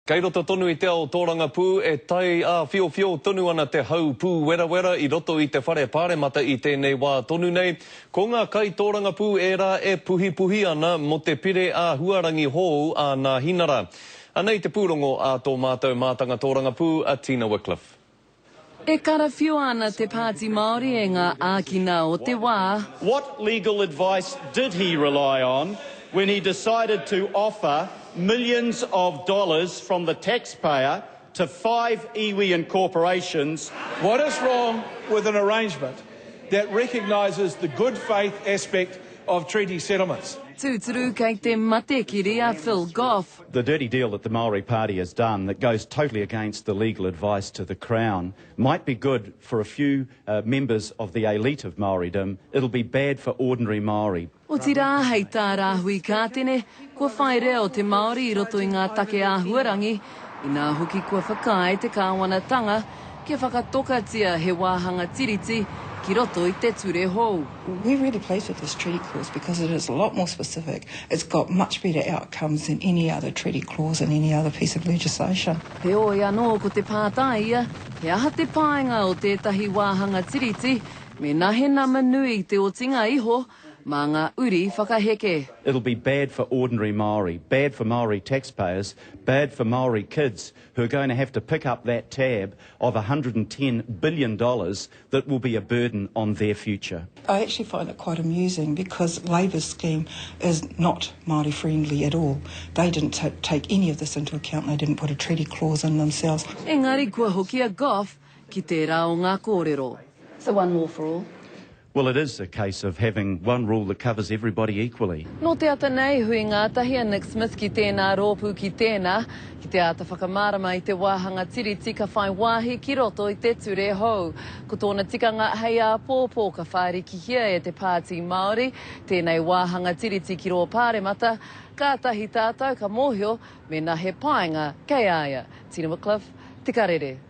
Kei roto tonu i te ao tōrangapū e tai āwhiowhio tonu ana te hau pūwerawera i roto i te whare paremata i tēnei wā tonu nei. Ko ngā kaitōrangapū ērā e puhipuhi ana mō te pire āhuarangi hou a Nāhinara. Anei te pūrongo a tō mātou mātanga tōrangapū a Tina Wickliffe. E karawhiua ana te Pāti Māori e ngā ākina o te wā. What legal advice did he rely on when he decided to offer millions of dollars from the taxpayer to five iwi and corporations? What is wrong with an arrangement that recognises the good faith aspect of treaty settlements? Tūturu kei te mate kiri a Phil Goff. The dirty deal that the Maori Party has done that goes totally against the legal advice to the Crown might be good for a few uh, members of the elite of Maoridom. It'll be bad for ordinary Maori. Otirā, hei tā Rāhui Kātene, kua whai reo te Māori i roto i ngā take āhuarangi, inā hoki kua whakaae te kāwanatanga kia whakatokatia he wāhanga tiriti ki roto i te ture hou. We're really pleased with this treaty clause because it is a lot more specific, it's got much better outcomes than any other treaty clause in any other piece of legislation. Heoi anō ko te pātai ia, he aha te painga o tētahi wāhanga tiriti mēnā he nama nui te otinga iho mā ngā uri whakaheke? It'll be bad for ordinary Māori, bad for Māori taxpayers, bad for Māori kids who are going to have to pick up that tab of $110 billion that will be a burden on their future. I actually find it quite amusing because Labour's scheme is not Māori friendly at all. They didn't take any of this into account and they didn't put a treaty clause in themselves. Engari kua hoki a Goff ki tērā o ngā kōrero. So one law for all. Well, it is a case of having one rule that covers everybody equally. Nō te ata nei, hui ngātahi a Nick Smith ki tēnā rōpū ki tēnā, ki te āta whakamārama i te wāhanga Tiriti ka whai wāhi ki roto i te ture hou. Ko tōna tikanga hei āpōpō ka whārikihia e te Pāti Māori tēnei wāhanga Tiriti ki rō Pāremata, kātahi tātou ka mōhio mēnā he painga kei a ia. Tina Wickliffe, Te Karere.